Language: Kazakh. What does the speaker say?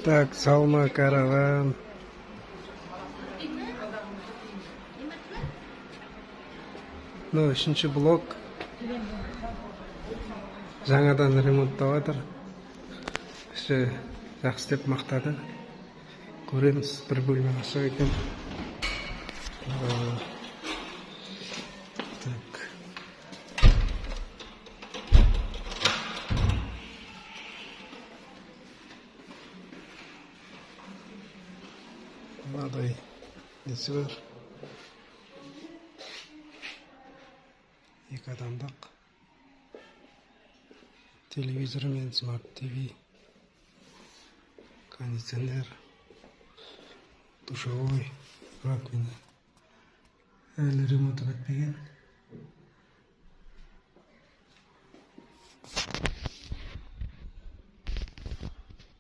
Так, Салма Караван. Мынау үшінші блок. Жаңадан ремонттап жатыр. Іші жақсы деп мақтады. Көреміз, бір бөлме ашық екен. Так. Мынадай несі бар. Екі адамдық. Телевизор мен смарт ТВ, кондиционер, душевой, раковина. Әлі ремонты бітпеген.